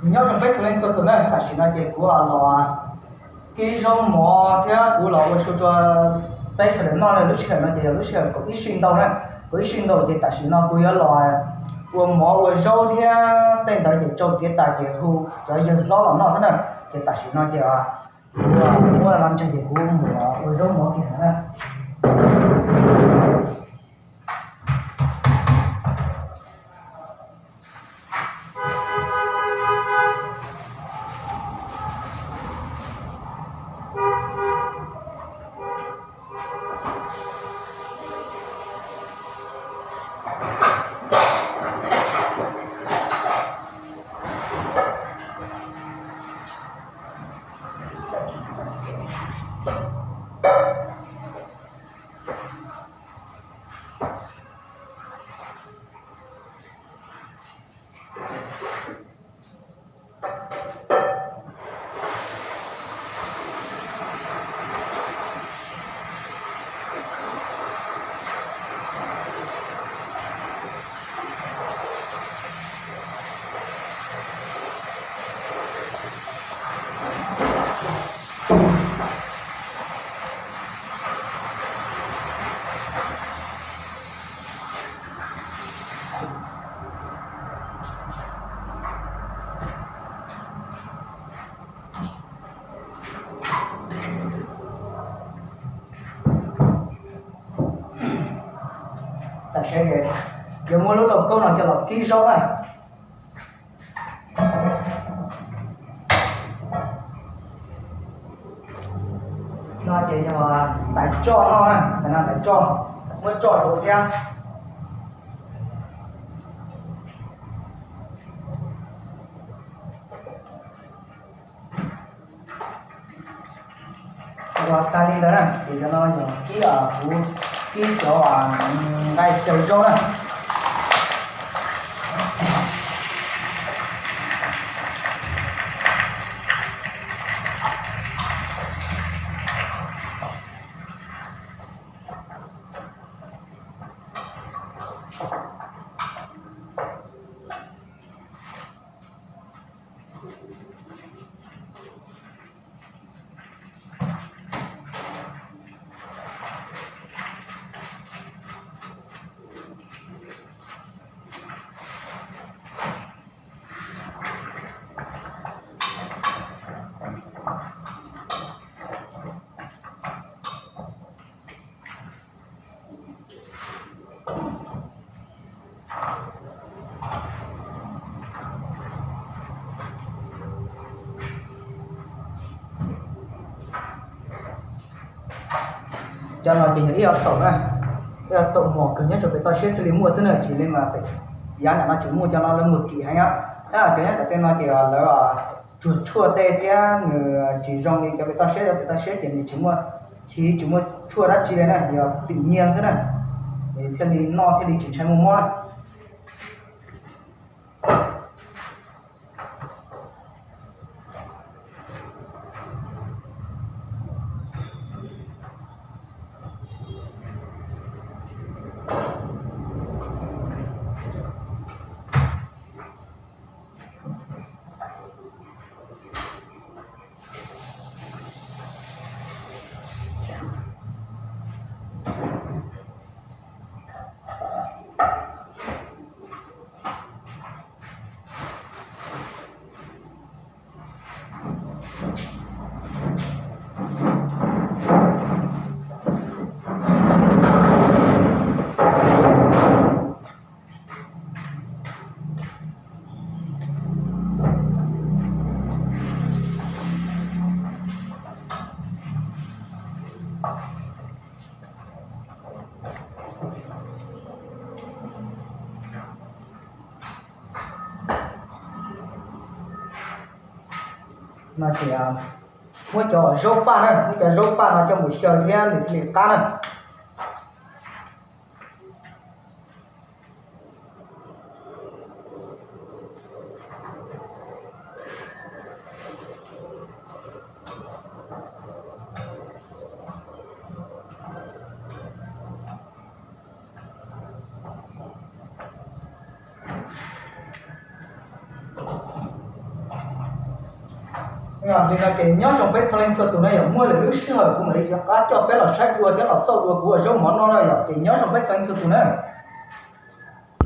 Nyob zoo peb txhua leej txhua tus na, tam sim no ces kuv los kib zaub mov thiab kuv los ua su rau peb sawv daws noj na. Lub sij hawm no ces yog lub sij hawm kaum ib sij ntau na, kaum ib sij ntau ces tam sim no kuv yuav los ua mov ua zaub thiab tej ntawd ces rau tiav tas ces hu cov yawg hlob los noj xwb na. Ces tam sim no ces kuv muab no ntseeg ces kuv mus ua zaub mov kiag na. Tam sim no yuav muab lub lauj kaub no coj los kib zaub na. No ces yog tais tsoj no na, tais no tais tsoj, muab tsoj rau thiab. Ua tag li ntawd na ces cov no yog kib, kuv kib cov nqaij xyaw zaub na. Cov no ces yog ib ob taum na, ib ob taum mos kawg nyob rau pem toj siab thiaj li muaj xwb na, tsis li mas pem yav nram no tsis muaj, cov no lawv muag kim heev. Cov nyob tom tej no ces lawv tsuag tshuaj tej thiab nws tsis zoo li cov pem toj siab, cov pem toj siab ces nws tsis muaj, chiv tsis muaj tshuaj dab tsi li na, yog tim nyiaj xwb na, nws thiaj li noj thiaj li tsis ntshai muaj mob na. No ces muab cov zaub paj na, muab cov zaub paj no coj mus xyaw thiab nws thiaj li qab na. Li no ces nyob zoo peb txhua leej txhua tus na yom, muaj lwm lub sij hawm kuv mam li rov qab coj peb los saib dua thiab los xauj dua kuv ua zaub mov no na yom, ces nyob zoo peb txhua leej txhua tus na.